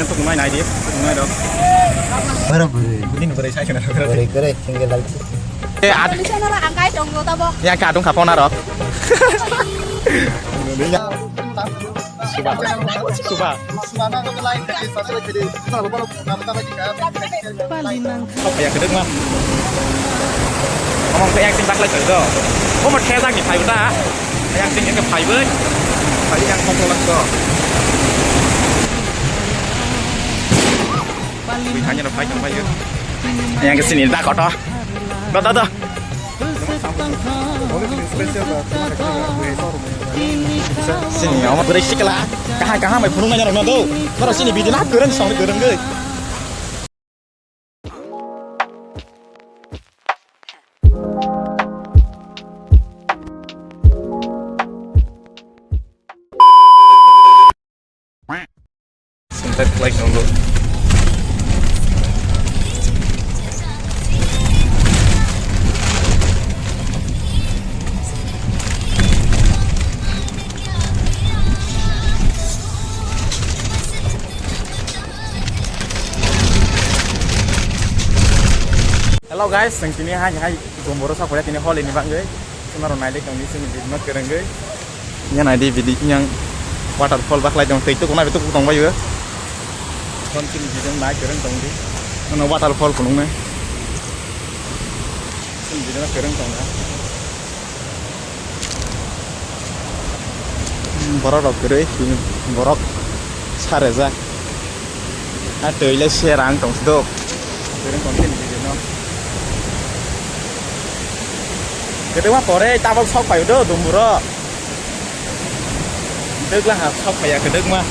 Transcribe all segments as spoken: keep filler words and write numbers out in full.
Tuk nai nai di, tuk nai dok. Boro bwrwi. Bini bwrwi sai khna bwrwi. Bwrwi kwrwi, single light. Eh, ad- Police no la angkai tong do tabo. Ya ka dong khapona rok. Suba. Suba. Apa ya kedek mah? Ngomong ke yang sing baklai do. Ngomong thejak ni phai ta. Yang sing ke phai bai. Phai yang kok lak do. Bui hanya no phai kan phai. Yang ke sini dak koto. Koto do. Sini, omo bwrwi sikla. Kaham kaham bai phunuk nai rok no do. Noro sini bidi na kwrwng song kwrwng gwi. Synthetic light nunglo. Hello guys, chwng tini hai hai Dumburo saphura tini holi ni bagwi. Chwng norok naidi tongdi chwngni bidi no kwrwngwi. Yang naidi bidi yang waterfall baklai tong twi tuk nai tuk tong baio. Kon chwngni bidi nai kwrwng tongdi. Ano waterfall phunuknai. Chwngni bidi no kwrwng tongda. Borok rok kwrwi, borok sa rwjak. A twi le se rang tong sdok. Kwrwng tong khe ni video no. Kwdwkma pore tabok sok paio do Dumburo. Dwgla ha sok paiya kwdwkma.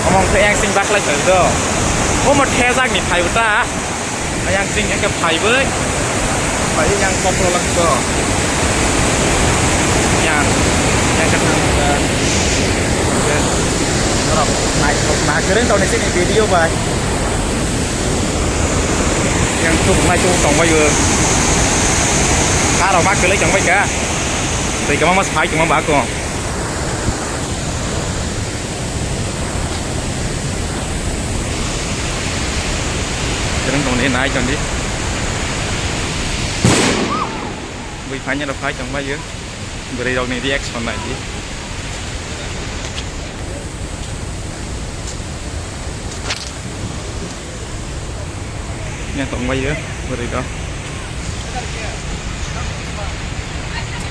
Omong khe yang sing baklai paio do. Omo thejak ni phai ta. Yang sing yang ke phai bai. Phai yang kokro lang to. Yang yang ke nang. Norok nai sok na keren tau ni sini video bai. Yang tuk nai tuk tong bai. Karo ma kelai tong bai ka. Tei kama mas phai kama ba ko. Kereng tong di, nai tong di. Bui phai nyalo phai tong baio. Bwrwi rok ni reaction nai di. Yang tong baio, bwrwi rok.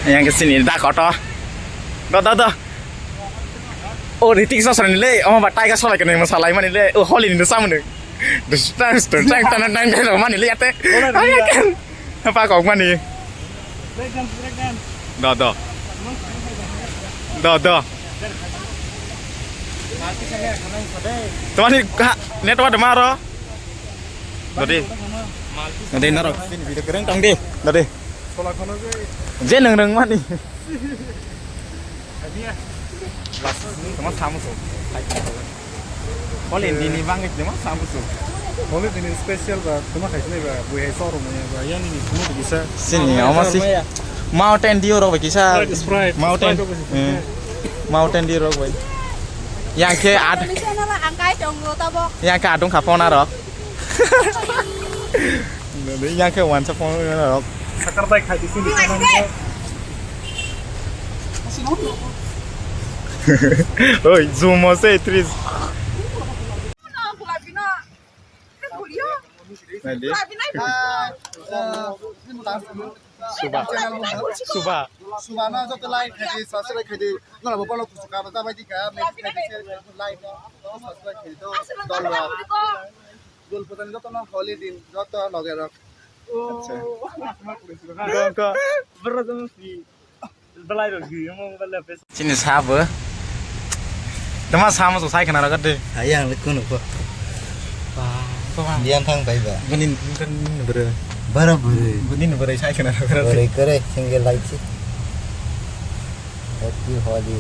Yang ke sini dak auto. Do, do, do. O Ritik Roshan ni le, omo ba Tiger Shrek ni mwsalai mani le, o holi ni samung. Dus tang tang tang tang tang tang mani le ate. Ola ni ya. Apa kok mani? Break dance, break dance. Do, do. Do, do. Tamani ha, network de maro. Dodi. Dodi narok. Video kereng tong di. Dodi. Je nang nang mani. Tama samu so. Holi dini bangwi tama samu so. Holi dini special ba tama khai sinai ba bui hai soro maya ba yani ni tama bisa. Sini ama si Mountain Dew rok bai kisa. Sprite, Sprite. Mountain. Sprite rok bai. Eh. Mountain Dew rok bai. Yang khe at. Police no la angkai tong do tabo. Yang khe adung kha phone rok. Yang khe wansa phone rok. Sakar bai khai di sini. Oi, zoom o se tris. Nai di. Suba. Suba. Suba no joto like khai di, subscribe khai di. Nola bo follow kusu ka ta bai di ka, like khai di, share khai di, like no subscribe khai di. Dol ba. Dol putani joto no holi din joto loge rok. Acha. Bro, bro. Belai rok di, omo belai bes. Chini sabo. Tama samo so sai khna rok de. Ayang le kunu ko. Ba, ko ba. Dian thang bai ba. Bini, bini bere. Bara bere. Bini bere sai khna rok de. Bere kere single light si. Happy Holi.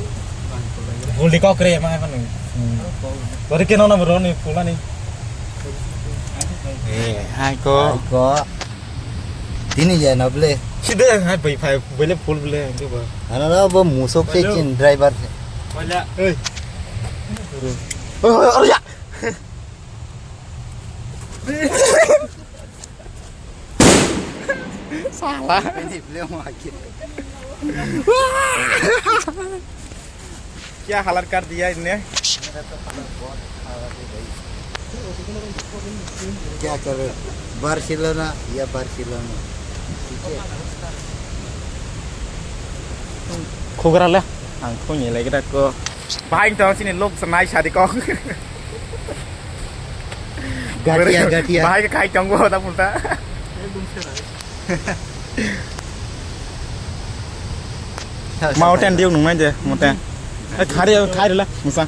Buli kok re ma kan. Bari ke nona bro ni pula ni. Eh, hai ko. Hai ko. Tini ya na ble. Sida hai bai phai bai le full ble ang ke ba. Ano na bo musok se chin driver se. Wala. Hey. Oh, oh, ya. Salah. Ini beliau mau lagi. Kya halat kar diya inne? Kya kare? Barcelona ya Barcelona. Khugra le, ang khung ni lagi dak ko. Bahai tong sini lok sanai sadi kok. Gatia, gatia. Bahai kai tong bo ta pulta. Mountain Dew nungnai de, mountain. Eh, khari, khari la, musa.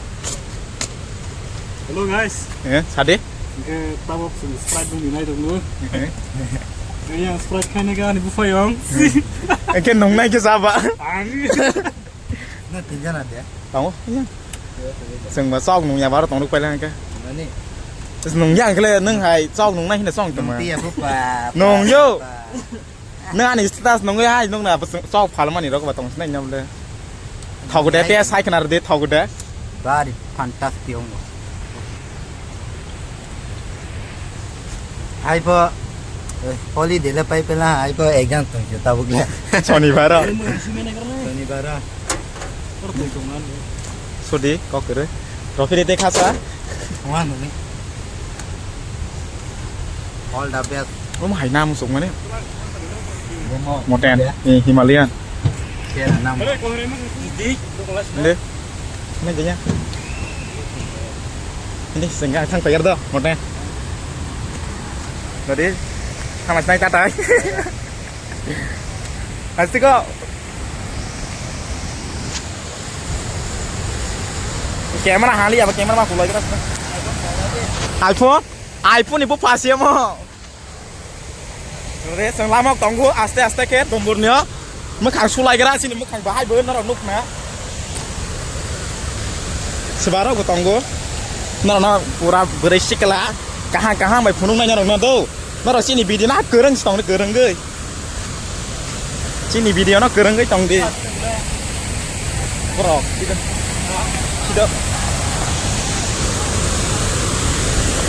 Hello guys. Eh, sadi? Hingke tabok chwng Sprite nungni nai tongno. Eh. Yang Sprite khaina khe ani buphayong. Eh, khe nungnai khe saba. Ang. Na tinjana de. Tamo? Iya. Chwng ba chok nungya baro tong ruk paila hingke. Nani? Nungya hingke le nung hai chok nungnai hina chong tongma. Nung tiya bupa. Nung yo. Nang ani status nungwi hai nung na chok phalmani rok ba tong sinai na bole. Thogo de te sai khna de thogo de. Bari fantastic ongo. Aibo holiday le pai pela aibo exam tong tabuk le. Shonibaro. Shonibaro. Sudi kok kere. Trophy de te khasa. Wah nuni. All the best. Omo hai nam sok mane. Moten, eh, Himalayan. Kera nam. Inde. Ini jenya. Ini sengga thang tayar do, moten. Tadi thang mas nai tatai. Asiko. Camera hali apa camera mah kulai kena. iPhone, iPhone ibu pas ya mo. Re, chwng lama tongo, aste aste khe, Dombor ni o. Mwkhang sulai gra, chini mwkhang bahai bo norok nuk na. Swbarok bo tongo. Norok no pura bwrwi sikla, kaham kaham bai phunuk nai norok no do. Norok chini bidi na kwrwng si tong, kwrwngwi. Chini video no kwrwngwi tong di. Borok, sida. Sida.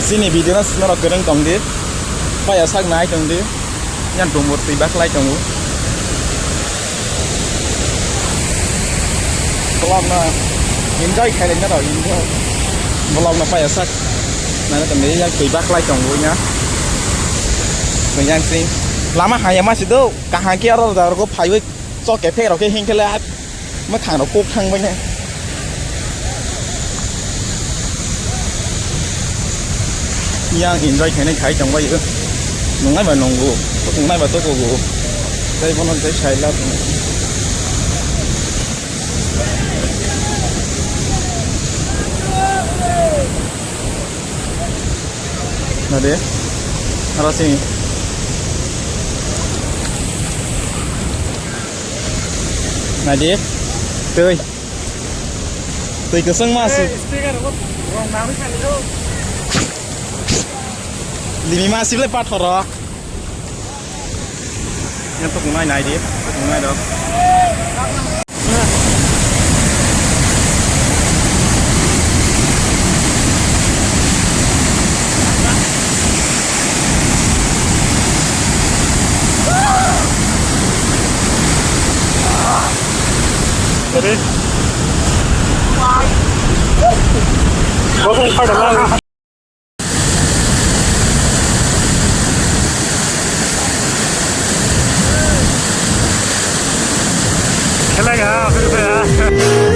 Chini video no norok kwrwng tong di. Paya sak nai tong di. Yang Dombor twi baklai tongo. Vlog no enjoy khailai na rok, enjoy. Vlog no paya sak. Nana tong di yang twi baklai tongo ya. Yang sing. Lama haya ma si do. Kaham khe oro rok phaiwi chok kephek rok khe hing khe le mwkhang rok kok thang bai nai. Yang enjoy khainai khai tong bai o. Nungnai ba nungo, nungnai ba toko go. Tei bono tei sai la. Nade? Aro sini. Nade? Tui. Tui keseng masih. Limi masih le pathoro. Yang tukungnai nai di, tukungnai dok. Ready? खेलेगा फिर से यार।